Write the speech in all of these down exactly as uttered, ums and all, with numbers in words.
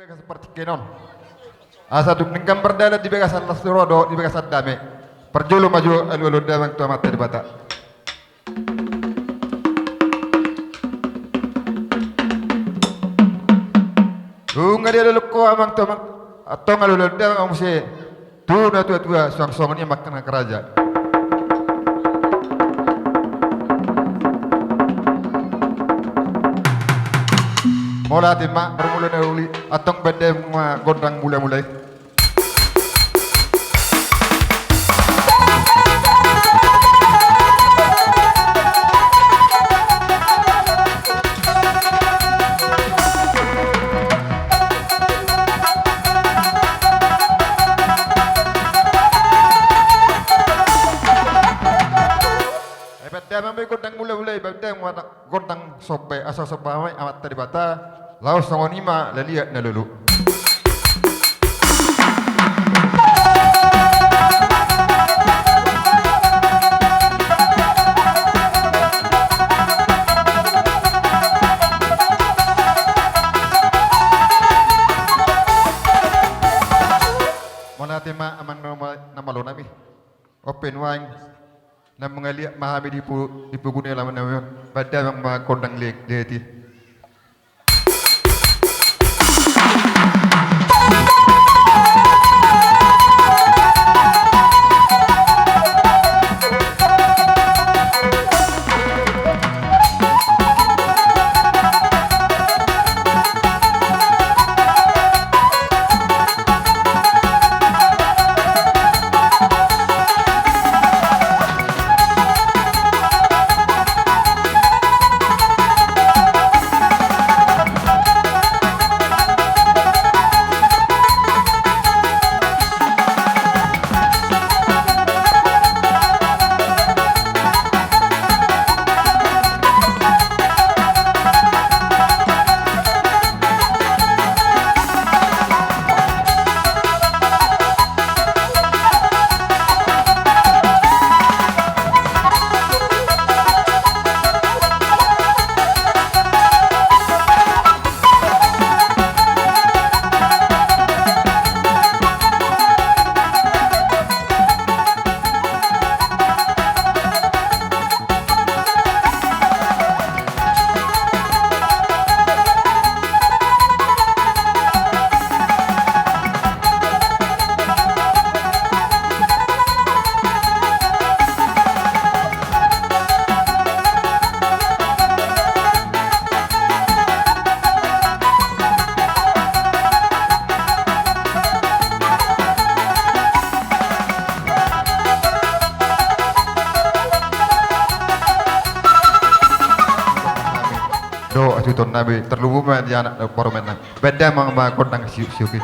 Partingkian on. Asa tung denggan mardalan di bagasan las ni roha dohot di bagasan dame. Parjolo ma jo alualuan damang tu Amanta Debata. Nunga dialualuan ho amang tu amang, antong alualuan damang muse tu natuatua, suang songon i ma angka raja. Mauliate ma, marmula na uli, antong baen damang ma gondang mulamula i. Ai baen damang ma gondang mulamula i, baen damang ma gondang somba i, asa somba ma i Amanta Debata, laos songon i ma laliat na lolo. Mauliate ma amang na malo nami. On pe nuaeng na mangaliat ma hami di pu-, di pogu ni alaman nami on, baen damang ma gondang liat-liat i. Dohot hasuhuton nami, tarlumobi ma di anak dohot parumaen nami. Baen damang ma gondang siuk-siuk i.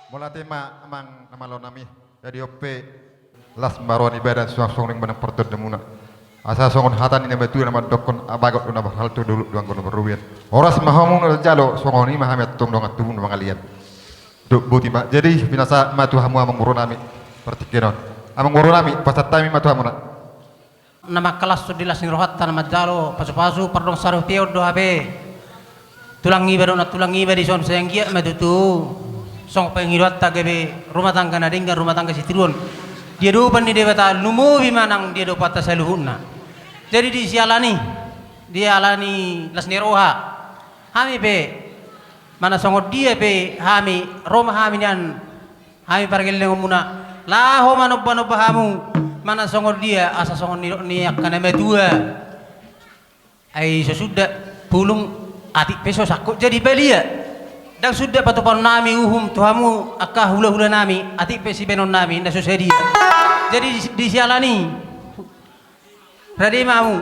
Mauliate ma amang na malo nami. Jadi on pe las ma roha ni badan, suang songon i manang partondion muna. Asa songon hata ni na matua na mandokkon, abagot do na marhalto, dolok do anggo na marrobean. Horas ma hamu na jalo, songon i ma hami antong dongan tubu na mangalian. Dok boti ma. Jadi pinasa ma tu hamu amang boru nami. Partingkian on. Amang boru nami, pasahat hami ma tu hamuna. Na mangkalashon di las ni rohanta na manjalo pasupasu pardongan saroha pe on do hape. Tulang iba do na tulang iba dison, sai anggiat ma tutu songon pangidoanta gabe rumah tangga na denggan, rumah tangga sitiruon di adopan ni Debata, lumobi ma nang di adopanta saluhutna. Jadi di siala ni, di ala ni las ni roha, hami pe, manang songon dia pe hami, ro ma hami nian, hami pargellengonmuna, laho manomba-nomba hamu, manang songon dia, asa songon nidok ni angka na matua. Ai so suda pulung, atik pe so sangkot jadi balia. Ndang suda patupaonnami uhum tu hamu angka hula-hulanami, atik pe sibahenonnami na so sadia. Jadi di, di siala ni, rade ma hamu.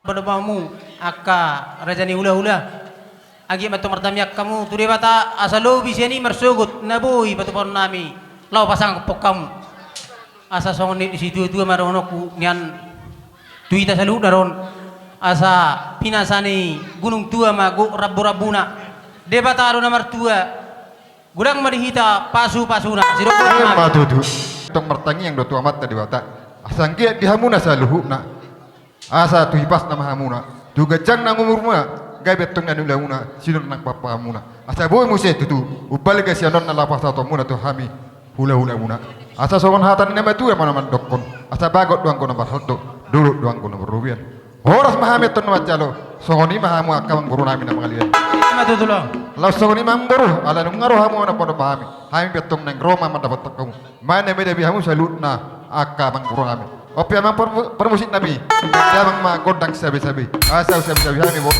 Pado ma hamu angka raja ni hula-hula. Anggiat ma antong martangiang hamu tu Debata asa lobi sian i marsogot na boi patupaonnami laho pasangap hamu. Asa songon nidok ni situa-tua ma dohononku nian tu hita saluhutna do on, asa pinasa ni gunung tua ma gok rambu-rambuna. Debata do na martua. Godang ma di hita pasu-pasuna. Sidok. Emma tutu. tong martangiang do tu Amanta Debata, asa anggiat di hamuna saluhutna, asa tu hipasna ma hamuna, tu ganjang nang umurmuna, gabe antong na niulamuna sidung nang pampahamuna, asa boi muse tutu umbalga sian on na laho pasahatonmuna tu hami hulahulamuna. Asa songon hata ni na matua ma na mandokkon, asa bagot do anggo na marhalto, dolok do anggo na marrobean, horas ma hami antong na manjalo. Songon i ma hamu angka amangboru nami na mangalean. Ima tutu, Laos. Laos songon i ma amangboru, ala nunga ro hamu na poda ma hami, hami pe antong naeng ro ma mandapothon hamu. Manamedami hamu saluhutna angka amangboru nami. On pe amang parmu-, parmusik nami, damang ma gondang sabesabe, asa sabesabe hami, bo.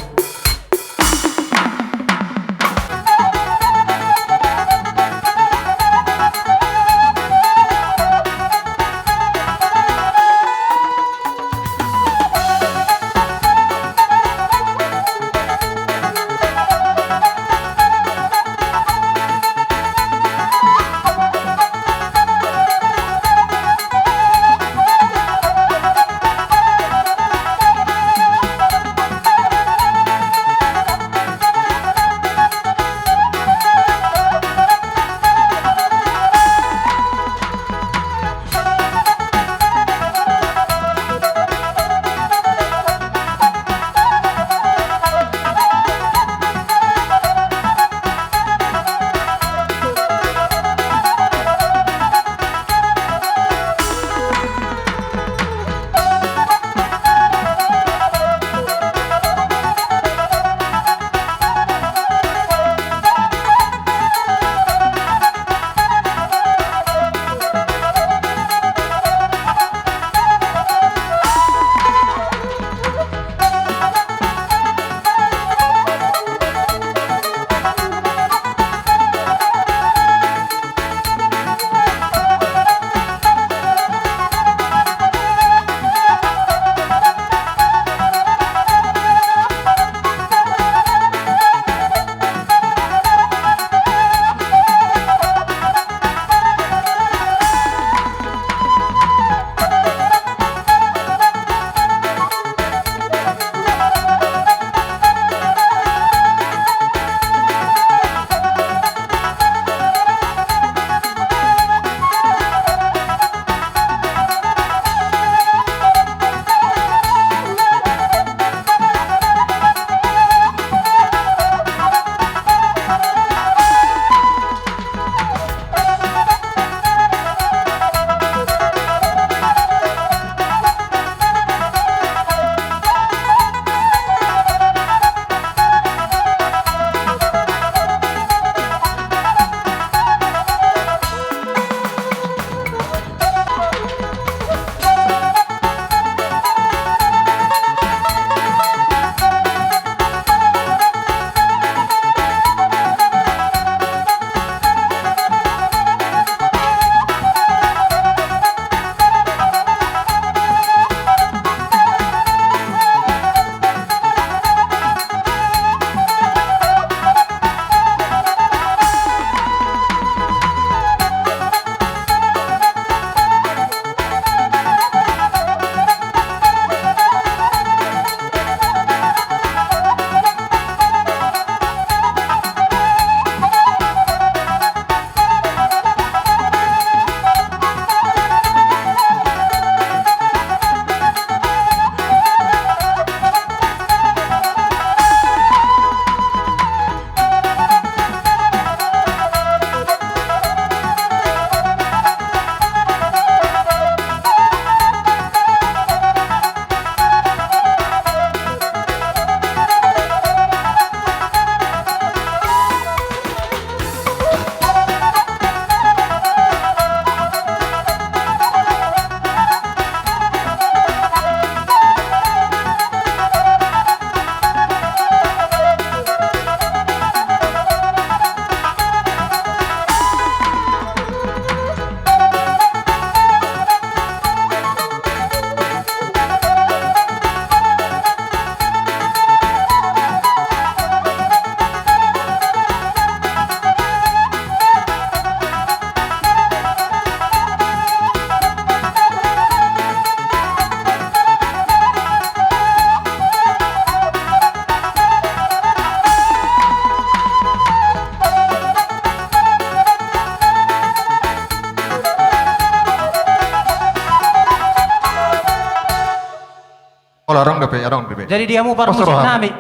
Adong dope, adong dope. Jadi di hamu parmusik nami.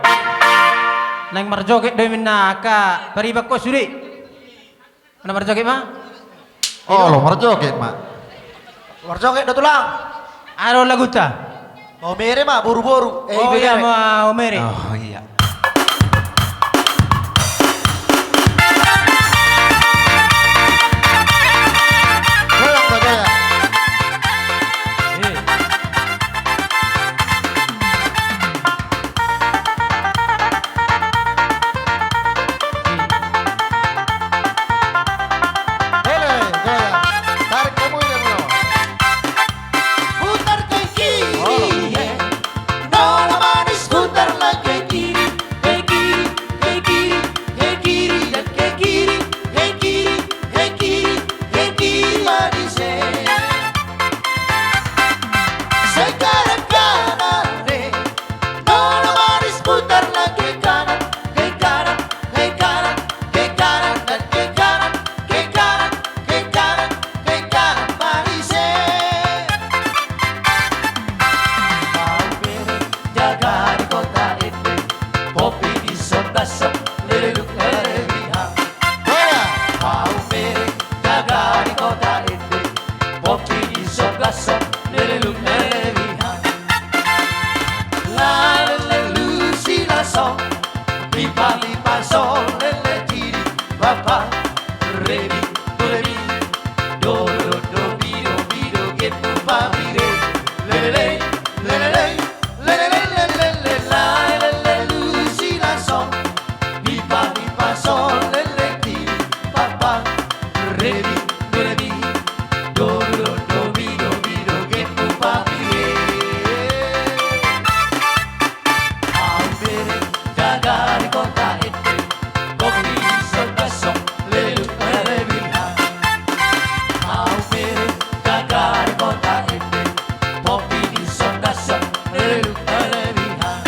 Naeng marjoget do hami na angka pariban ho sude. Mana marjoget ma? Olo, marjoget ma. Marjoget do tulang. Aha do laguta? Maumere ma, boru-boru. Eh, oh iya, maumere. Oh iya. Goyang, goyang. Eh. Boleh, goyang. Tarik kamu ini dulu. Putar ke kiri, oh, eh. Nona manis, putar lagi ke kiri, ke kiri, ke kiri, ke kiri, dan ke kiri, ke kiri, ke kiri, ke kiri, manis, eh. Sekarang kanan, eh. Nona manis, putar lagi kanan, ke kanan, ke kanan, ke kanan, dan ke kanan, ke kanan, ke kanan, ke kanan, manis, eh. Maumere jaga di kota ende, kopi di son, gaso, leleluk, lelebihang. Maumere jaga di kota ende, kopi di son, gaso, leleluk, lelebihang. La lelelu si la so, mi pa mi pa so, lele ti di pa pa, re mi do re mi, do do do mi do mi do ge pu pa mi re, lelele, lelele, lelele, lelele, la lelelu si la so, mi pa mi pa so, lele ti di pa pa, re mi do re mi, do do do mi do mi do ge pu pa mi re. Maumere jaga di kota ende, kopi di son, gaso, leleluk, lelebihang. Maumere jaga di kota ende, kopi di son, gaso, leleluk, lelebihang.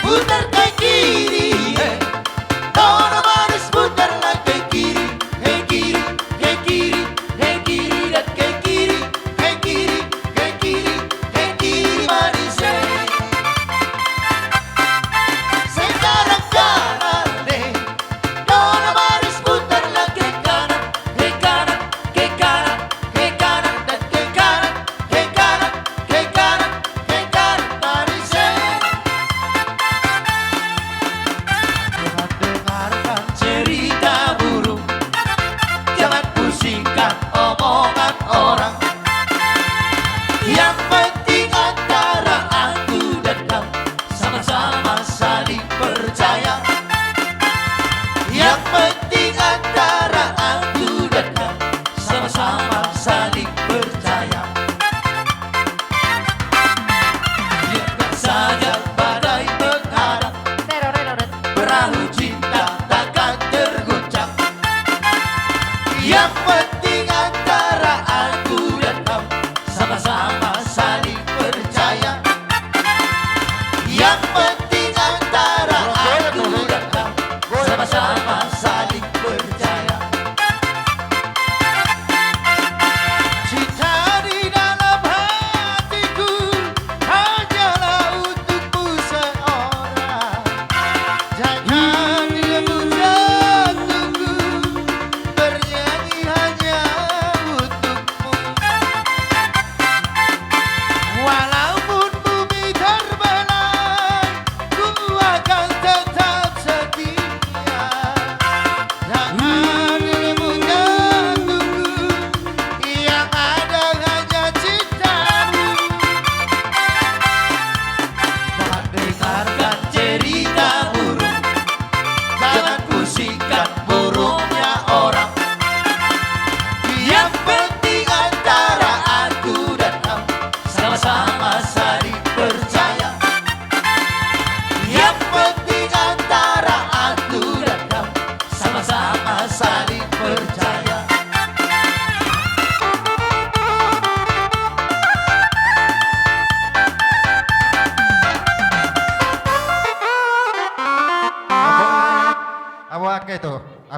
Putar ke kiri, eh. Nona manis, putar lagi ke kiri, ke kiri, ke kiri, ke kiri, dan ke kiri, ke kiri, ke kiri, ke kiri, manis, eh. Sekarang kanan, eh. Nona manis, putar lagi kanan, ke kanan, ke kanan, ke kanan, dan ke kanan, ke kanan, ke kanan, ke kanan, manis, eh.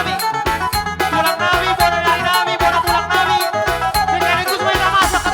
nami. Tulang nami, bona nami, bona tulang nami. Sekaligus ma hita masuk.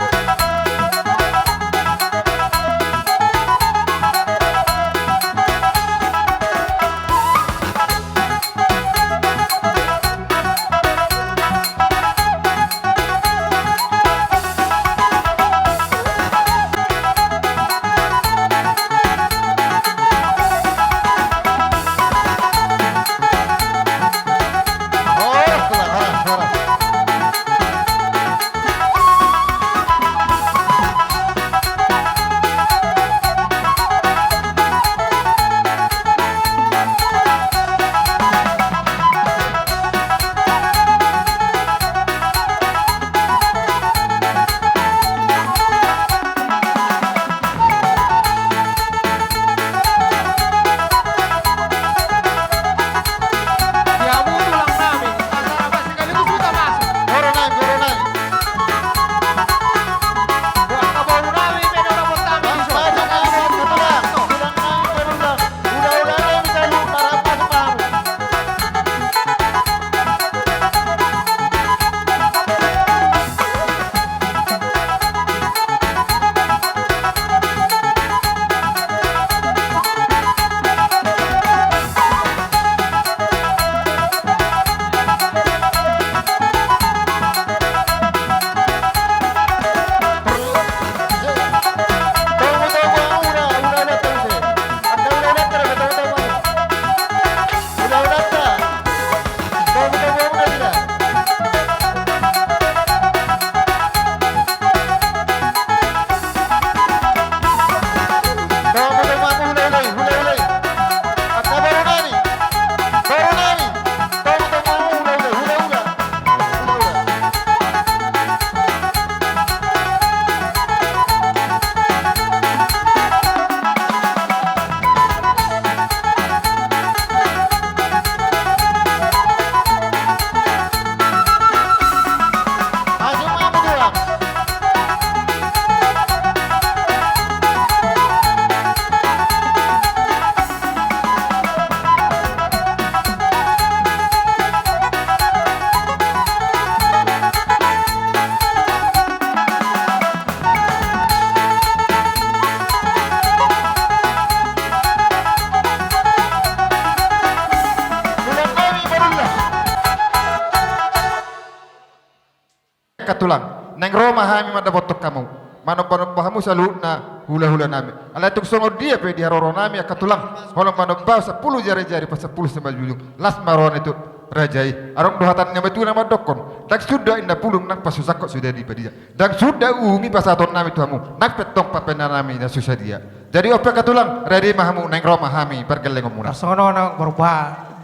Angka tulang, naeng ro ma hami mandapothon hamu, manombanomba hamu saluhutna hulahula nami. Alai tung songon dia pe di haroro nami angka tulang, holan manomba sampulu jarijari pasampulu simanjujung, las ma roha ni tu raja i. Adong do hata ni na matua na mandokkon, ndang suda inna pulung nang pasusangkon suda di badia. Ndang suda uhum i pasahaton nami tu hamu, nang pe tong pambahenan nami na so sadia. Jadi on pe angka tulang, rade ma hamu, naeng ro ma hami pargellengonmuna. Songon on, Amang Purba.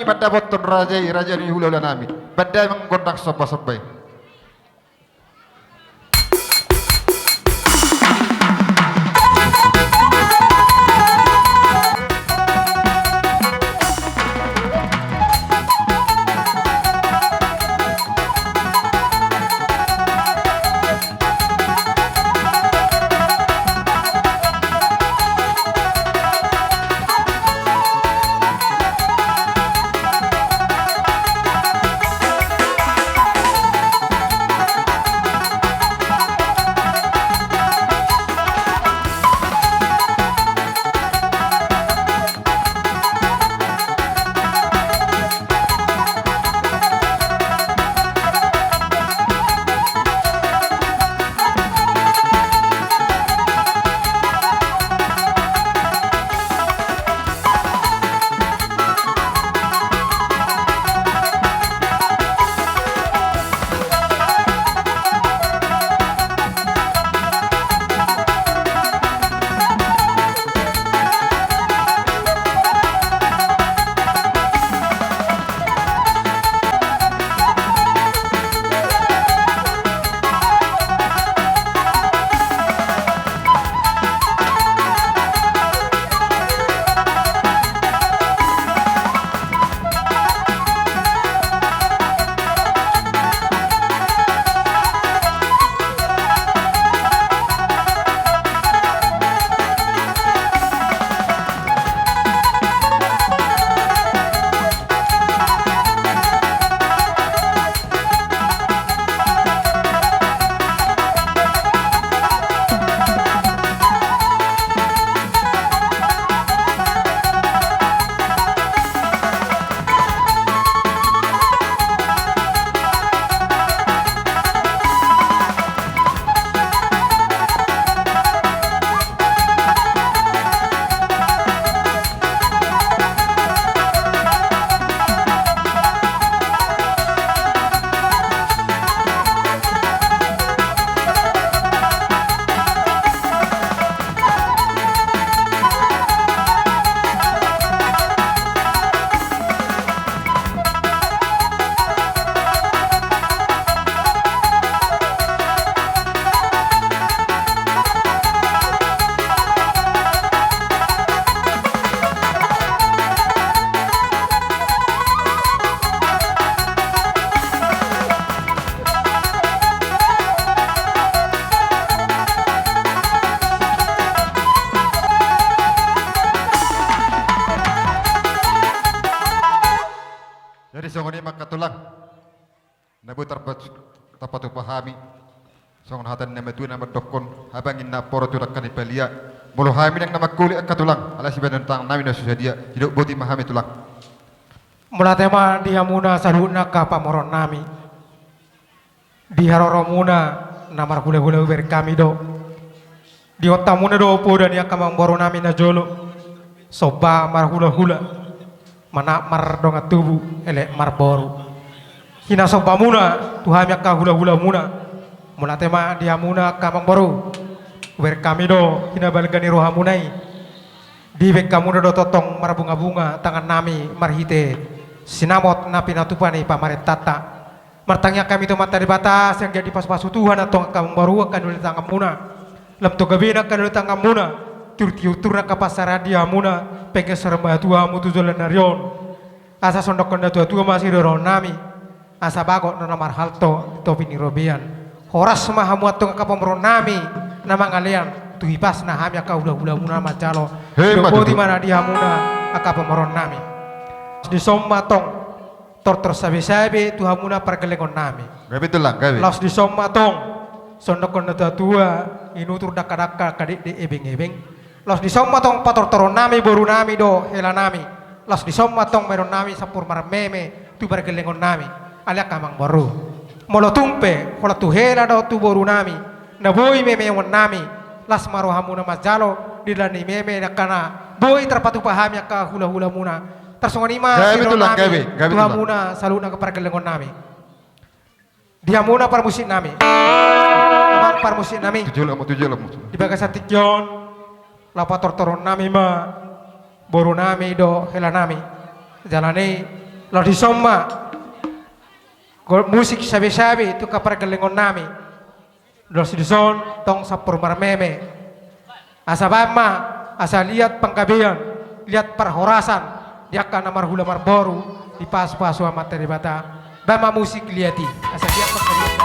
Mandapothon raja i, raja ni hulahula nami. Baen da amang gondang sombasomba i. Boi tarpa-, tarpatupa hami songon hata ni natuatua na mandokkon: Habanginna amporo tu dangka ni palia. Molo hami nang na mangkulik angka tulang, ala sibahen tangan nami na so sadia, didok boti ma hami tulang. Mauliate ma di hamuna saluhutna angka pamoruon nami. Di haroromuna na marhulahula hubereng hami do. Dihononghononmuna do poda ni angka amangboru nami na jolo. Somba marhulahula, manat mardongan tubu, elek marboru. Hinasombamuna tu hami angka hulahulamuna. Mauliate ma di hamuna angka amangboru. Hubereng hami do hinabalga ni rohamuna i. Dibahen hamuna do tongtong marbungabunga tangan nami marhite sinamot na pinatupa ni pamarentanta. Martangiang hami tu Amanta Debata, sai anggiat dipasupasu Tuhan antong angka amangboru, angka na uli tanganmuna. Lam tu gabena angka na uli tanganmuna, tiur-tiur na angka pansarian di hamuna, penggeng saur matua hamu tu joloan ni ari on. Asa songon dokkon natuatua ma sidohonon nami, asa bagot na marhalto di topi ni robean. Horas ma hamu antong angka pamoruon nami na mangalean, tu hipasna hami angka hulahulamuna manjalo. He, didok boti ma tutu ma di hamuna angka pamoruon nami. Dison ma antong tortor sabesabe tu hamuna pargellengon nami. Gabe tulang, gabe. Laos dison ma antong, songon dokkon natuatua, inutur dangkadangka, angka dekdek, ebengebeng. Laos dison ma antong patortoron nami boru nami dohot hela nami. Laos dison ma antong bahenon nami sampur marmeme tu pargellengon nami. Alai angka amangboru, molo tung pe holan tu hela dohot tu boru nami na boi memeon nami, las ma rohamuna manjalo di dalan ni meme, angka na boi tarpatupa hami angka hulahulamuna. Tarsongon i ma sidohonon nami tu hamuna saluhutna angka pargellengon nami. Di hamuna parmusik nami. Amang parmusik nami. Tuju lamu, tuju lamu. Di bagasan tingki on, laho patortoron nami ma boru nami dohot hela nami. Jala ni, laos dison ma gol musik sabesabe tu angka pargellengon nami. Laos dison tong sampur marmeme. Asa bahen ma, asa liat panggabean, liat parhorasan di angka na marhula marboru, dipasupasu Amanta Debata. Bahen ma musik liat i, asa liat panggabean.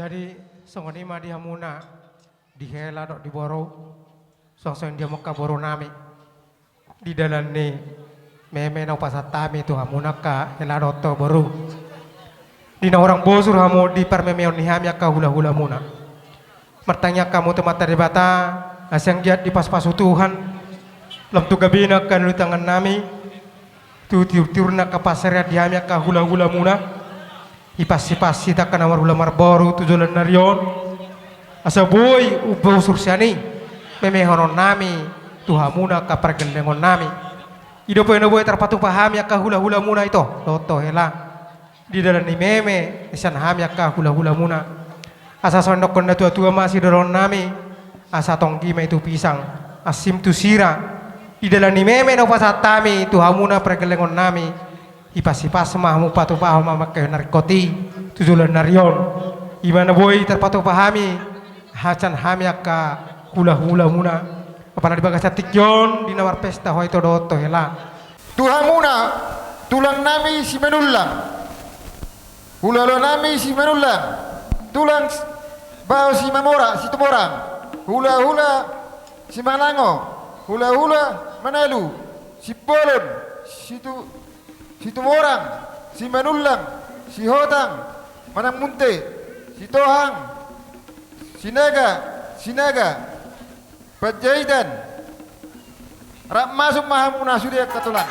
Jadi, songon i ma di hamuna, di hela dohot di boru, songon i di hamu angka boru nami. Di dalan ni meme na hupasahat hami tu hamuna angka hela dohot boru, di na hurang bosur hamu di parmemeon ni hami angka hulahulamuna. Martangiang hamu tu Amanta Debata, asa anggiat dipasupasu Tuhan Lam tu gabena angka na di tangan nami, tu tiur-tiur na angka pansarian di hami angka hula-hula muna, hipas-hipas hita angka na marhula marboru tu joloan ni ari on, asa boi umbausur sian i memehonon nami tu hamuna angka pargellengon nami. I do pe na boi tarpatupa hami angka hula-hula muna ito dohot hela. Di dalan ni meme sian hami angka hula-hula muna. Asa songon dokkon na tua-tua ma sidohonon nami, asa tonggi ma i tu pisang, ansim tu sira. Di dalan ni meme na hupasahat hami tu hamuna pargellengon nami, hipas-hipas ma hamu patupahon ma angka na ringkot i tu joloan ni ari on. I ma na boi tarpatupa hami, sian hami angka hula-hula muna. Apala di bagasan tingki on di na marpesta ho ito dohot hela. Tu hamuna, tulang nami Simanullang, hula-hula nami Simanullang, tulang s-, bao Simamora, Situmorang, hula-hula Simanango, hula-hula Manalu, Simbolon, Situ-, Situmorang, Simanullang, Sihotang, Manang Munte, Sitohang, Sinaga, Sinaga, Panjaitan. Rap masuk ma hamuna sude angka tulang.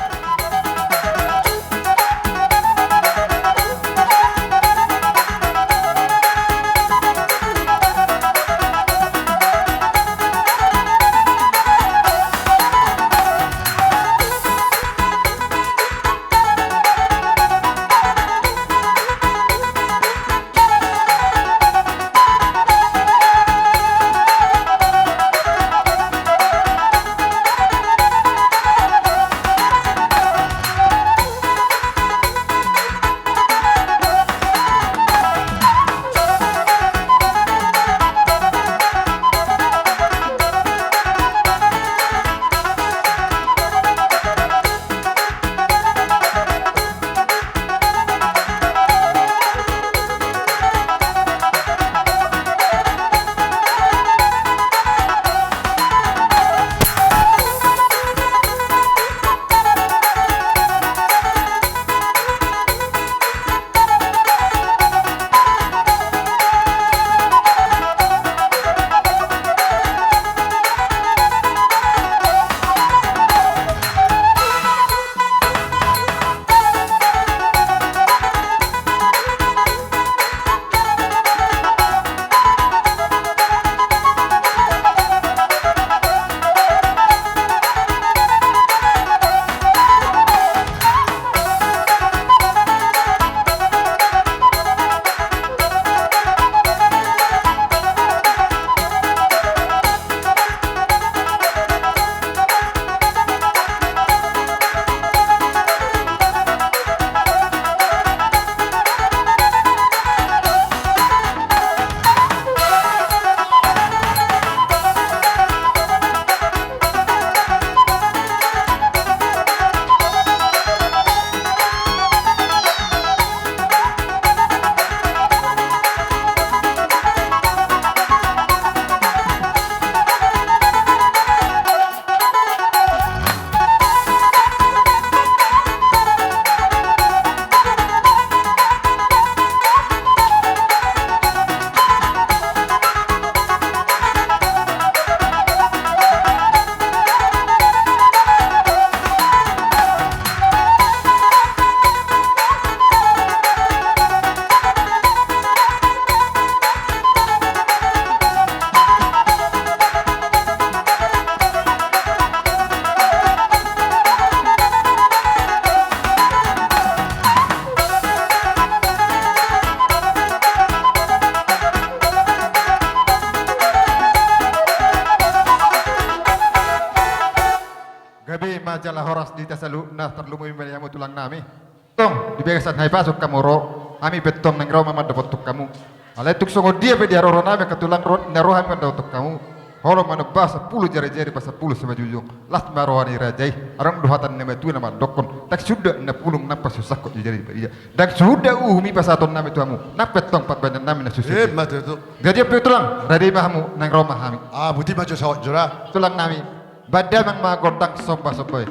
Gabe ma jala horas di hita saluhutna, tarlumobi ma di hamu tulang nami. Tong, di bagasan hahipason hamu ro, hami pe tong naeng ro ma mandapothon hamu. Alai tung songon dia pe di haroro nami angka tulang ro, na ro hami mandapothon hamu. Olo ma nomba sampulu jari-jari pasampulu simanjujung. Las ma roha ni raja i, adong do hata ni na matua na mandokkon. Ndang suda na pulung nang pasusahkon jari-jari. Ndang suda uhum i pasahaton nami tu hamu. Nang pe tong pambahenan nami na susa. Emma tutu. Jadi on pe tulang, rade ma hamu naeng ro ma hami. Ah, boti ma jo saut jo ra. Tulang nami. Bahen damang ma gondang somba-somba i.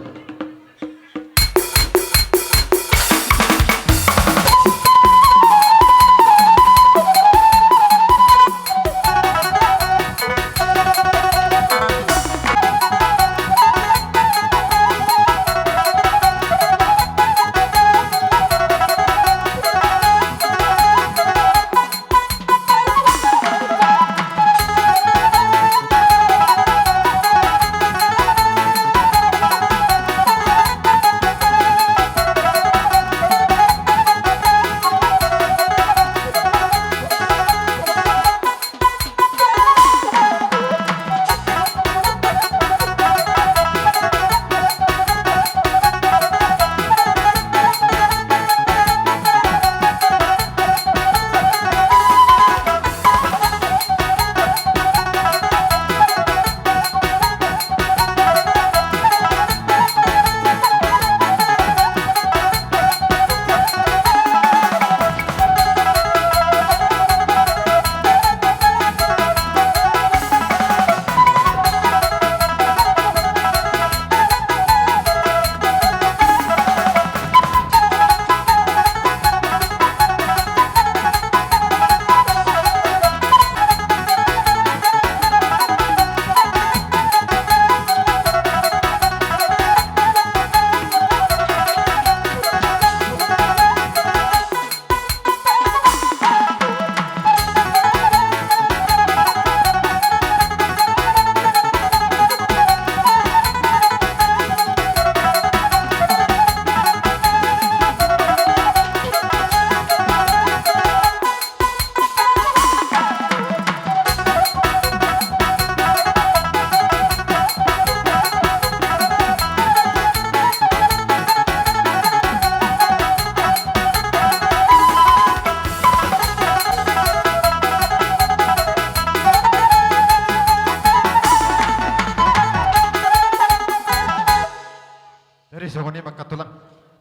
Ima angka tulang,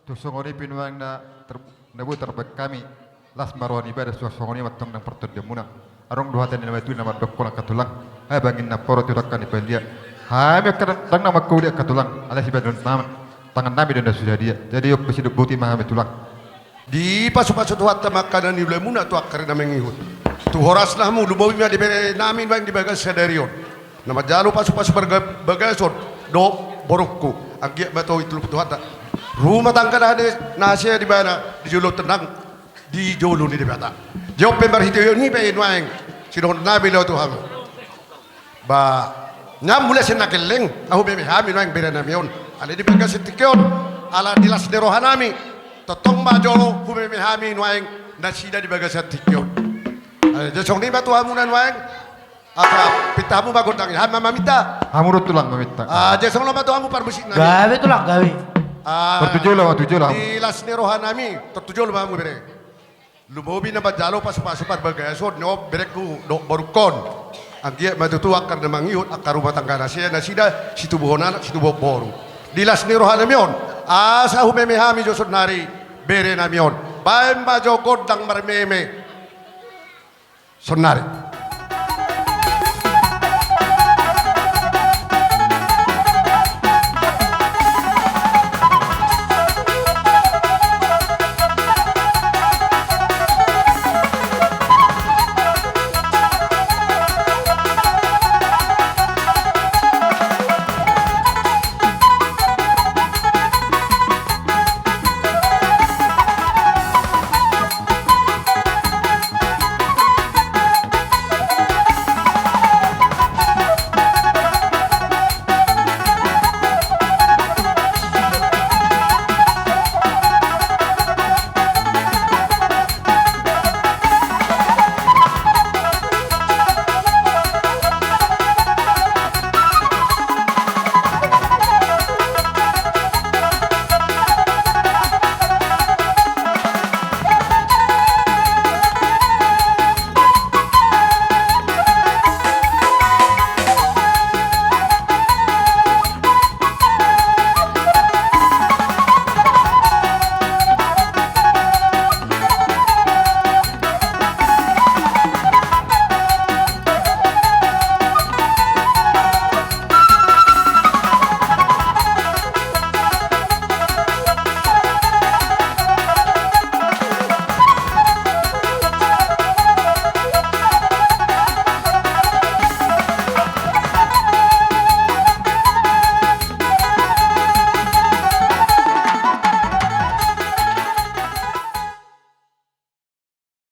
tung songon i pe nuaeng na ter-, na boi tarbahen hami, las ma roha ni ibana, suang songon i ma antong nang partondion muna. Adong do hata ni na matua na mandok, angka tulang, ai bangin na poro tu dangka ni palia. Hami angka dang-, dang na mangkuli angka tulang, alai sibahen tangan nami do na suda dia. Jadi on pe sidok boti ma hami tulang. Dipasupasu Tuhanta ma angka na niula muna tu angka ari na mangihut. Tu horasna hamu, lumobi ma di bere nami nuaeng di bagasan sadari on. Na manjalo pasupasu parga-, bagason dohot borungku. Anggiat ma tau diturupi Tuhanta. Rumah tangga na, na hasea di ibana, di jolo tenang, di jolo ni Debata. Jadi on pe marhite on i pe nuaeng, sidohonon nami laho tu hamu. Ba, nian mula sian na gelleng, ahu meme hami nuaeng bere nami on. Alai di bagasan tingki on, ala di las ni roha nami, tongtong ma jo hu meme hami nuaeng nasida di bagasan tingki on. Alai, jadi songon i ma tu hamu na nuaeng, asa pinta hamu ma gondang i, hami ma maminta. Hamu do tulang maminta. Ah, jadi songon i ma tu hamu parmusik nami. Gabe tulang, gabe. Ah, partuju lo, partuju lo. Di las ni roha nami, partuju lo ma hamu bere. Lumobi na manjalo pasupasu parbagason ni on berengku dohot borungkon. Anggiat ma tutu angka na mangihut, angka rumah tangga na hasea nasida, situbuhon anak, situbuhon boru. Di las ni roha nami on, asa hu meme hami jo saonari bere nami on. Bahen ma jo gondang marmeme saonari.